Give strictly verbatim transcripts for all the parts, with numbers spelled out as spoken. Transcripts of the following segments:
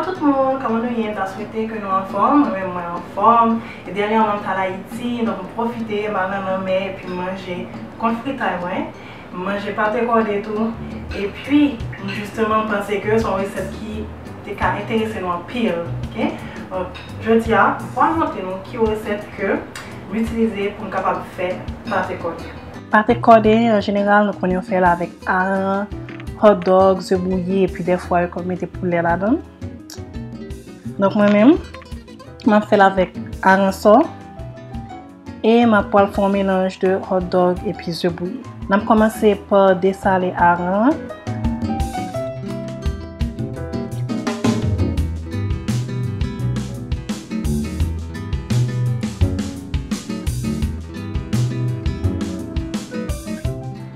Tout moun, kòman nou ye? M ta swete ke nou anfòm. Mwen menm, mwen anfòm. E dènyèman, m t al Ayiti, donk m pwofite, m al nan lanmè, epi m manje kont fritay mwen. M manje pate kòde tou. Epi, m jisteman, m panse ke se yon resèt ki te ka enterese nou anpil. Oke? Donk, jodi a, m pral montre nou ki resèt ke m itilize pou m kapab fè pate kòde. Pate kòde, an jeneral, nou konn yo fè l avèk aran, hot dog, ze bouyi, epi dèfwa yo konn mete poulè ladan l. Donk, mwen menm, m ap fè l avèk aransò e m ap pral fè yon melanj de hot dog epi ze bouyi. N ap kòmanse pa desale aran an.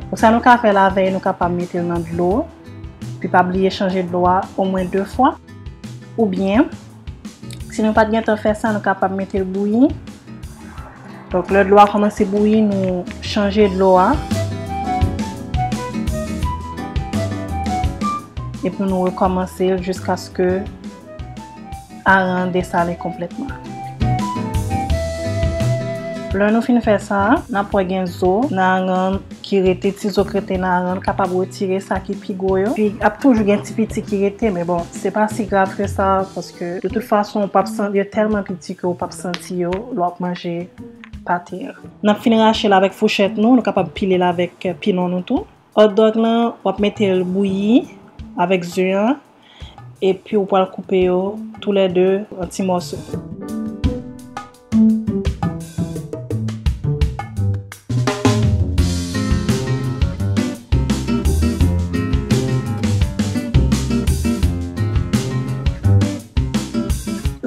Pou sa nou ka fè lavèy, nou kapab mete l nan dlo. Epi pa bliye chanje dlo a omwen de fwa. Oubyen, si nou pa t gentan fè sa, nou kapab mete l bouyi. Donk, lè dlo a kòmanse bouyi, nou chanje dlo a. Epi nou rekòmanse l jiskaske aran an desale konplètman. Lè nou fin fè sa, n ap wè gen zo nan aran ki rete, ti zo k rete nan aran, nou kapab retire sa ki pi gwo yo. Pi ap toujou gen ti piti ki rete, men bon, se pa si grav ke sa, paske de tout fason, ou p ap santi yo tèlman piti ke ou p ap santi yo lè w ap manje pate a. N ap fin rache l avèk fouchèt nou, nou kapab pile l avèk, euh, pilon nou tou. Hot dog lan, w ap mete l bouyi avèk ze an, epi ou pral koupe yo toulède an ti mòso.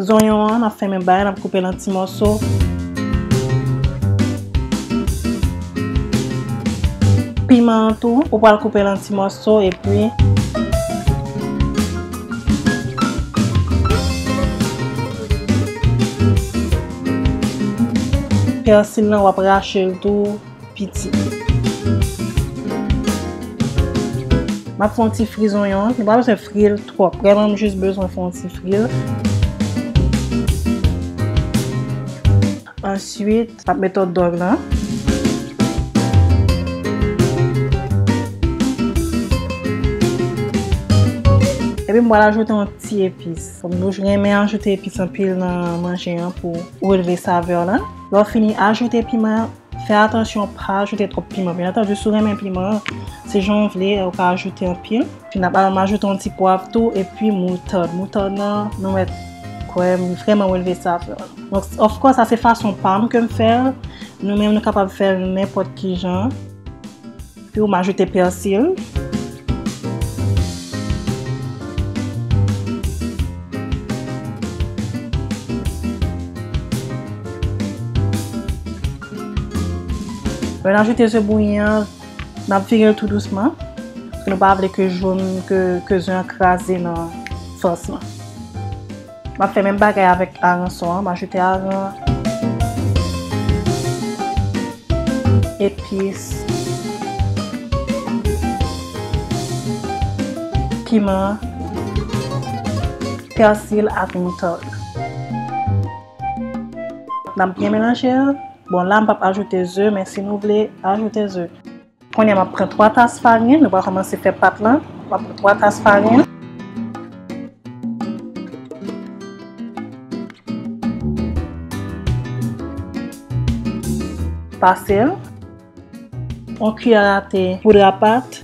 Zonyon an, n ap fèmen bay, n ap koupe l an ti mòso. Piman an tou, ou pral koupe l an ti mòso, epi pèsi lan, w ap rache l tou piti. M ap fè yon ti fri zonyon an. Nou pa bezwen fri l twòp. Vrèman, m jis bezwen fè yon ti fri l. Answit, m ap met hot dog lan. Epi m pral ajoute yon ti epis. Donk, nou renmen ajoute epis anpil nan manje an pou relve savè lan. Lè w fini ajoute piman, fè atansyon pa ajoute twòp piman. Byen antandi, si w renmen piman, se jan w vle, ou ka ajoute anpil. Epi n ap, m ajoute yon ti pwav tou, epi moutad. Moutad lan, nou mèt kwè m vrèman relve savè l. Donk, of course, sa se fason pa m ke m fè l. Nou menm, nou kapab fè l nenpòt ki jan. Epi m ajoute pèsi l. Lè n ajoute ze bouyi an, n ap vire l tou dousman. Paske nou pa vle ke jòn, ke, ke ze an kraze nan fòs lan. M ap fè menm bagay avèk aransò an. M ajoute aran, epis, piman, pèsi ak moutad. N ap byen melanje l. Bon, la, m p ap ajoute ze, men si nou vle, ajoute ze. Kounye a, m ap pran twa tas farin. Nou pral kòmanse fè pat lan. M ap pran twa tas farin. Pase l. Yon kiyè a te poud a pat.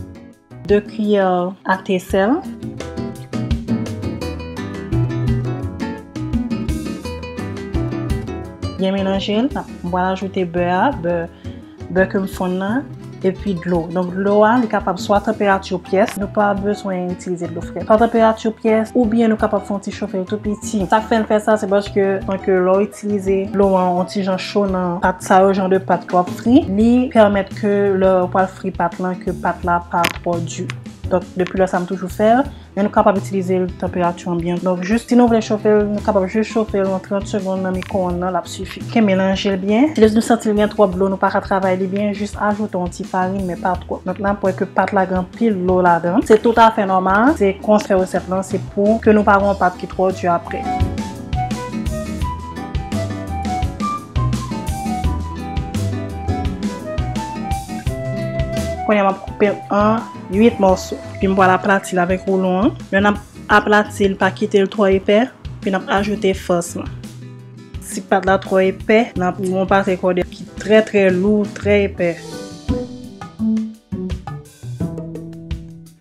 De kiyè a te sèl. Byen melanje l. M pral ajoute bè a, bè, bè ke m fonn nan, epi dlo. Donk, dlo a, li kapab swa tanperati pyès, nou pa bezwen itilize dlo frèt. Swa tanperati pyès, oubyen nou kapab fè yon ti chofe l tou piti. Sa k fè n fè sa, se paske, tanke lè w itilize dlo an, yon ti jan cho nan pat sa yo, jan de pat ke w ap fri, li pèmèt ke lè w pral fri pat lan, ke pat la pa twò di. Donk, depi lè sa, m toujou fè l. Men nou kapab itilize l tanperati anbyan. Donk, jis si nou vle chofe l, nou kapab jis chofe l yon trant segonn nan mikwowonn nan, l ap sifi. Kenbe, melanje l byen. Si nou santi l gen twòp dlo, nou pa ka travay li byen, jis ajoute yon ti farin, men pa twòp. Donk, n ap wè ke pat la gen anpil dlo ladan. Se toutafè nòmal. Se konsa fè resèt lan, se pou ke nou pa gen yon pat ki twò di apre. Kounye a, m ap koupe l an uit mòso. Epi m pral aplati l avèk woulon an. Lè n ap aplati l, pa kite l twò epè. Epi n ap ajoute fòs lan. Si pat la twò epè, n ap gen yon pate kòde ki trè, trè lou, trè epè.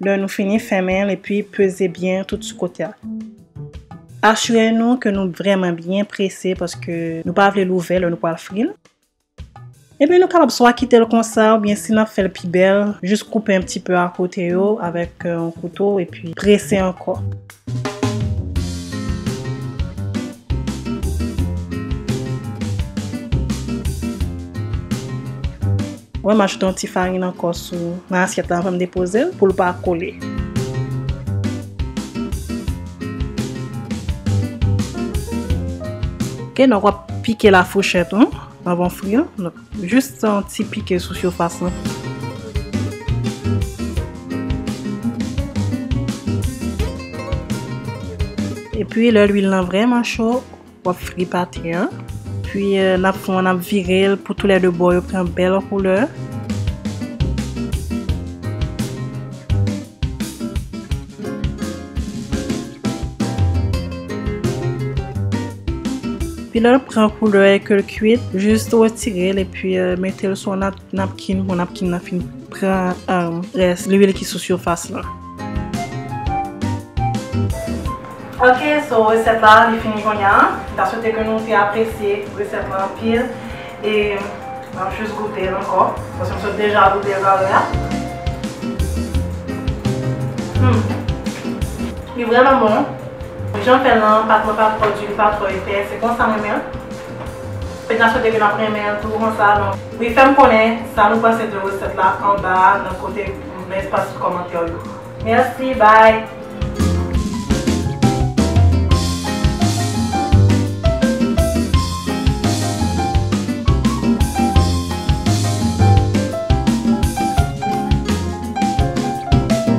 Lè nou fini, fèmen l epi peze byen tout sou kote a. Asire nou ke nou vrèman byen prese, paske nou pa vle l ouvè lè nou pral fri l. Epi nou kapab swa kite l konsa, oubyen si n ap fè l pi bèl, jis koupe yon ti pe akote yo avèk, euh, yon kouto epi prese ankò. Mwen, m ajoute yon ti farin ankò sou, nan asyèt la anvan m depoze l pou l pa kole. Ok, donk w ap pike lafouchèt ou anvan w fri l. Donk, jis yon ti pike sou sifas lan. Epi, lè lwil lan vrèman cho, w ap fri pate a. Epi, euh, n ap fè, n ap vire l pou toulède bò yo pran bèl koulè. Epi lè l pran koulè e ke l kwit, jis retire l epi, euh, mete l sou yon nap-, napkin pou napkin nan fin pran, euh, rès lwil ki sou sifas lan. Ok, so resèt la, li fini kounye a. M ta swete ke nou te apresye resèt la anpil. E m ap jis goute l ankò, paske m sot deja goute l talè a. Hmm. Li vrèman bon. Jan m fè l lan, pat mwen pa twò di, li pa twò epè. Se konsa m renmen l. Petèt n ap swete ke n ap renmen l tou konsa. Donk, wi, fè m konnen sa nou panse de resèt la anba a, nan kote, nan espas kòmantè yo. Mèsi, bye!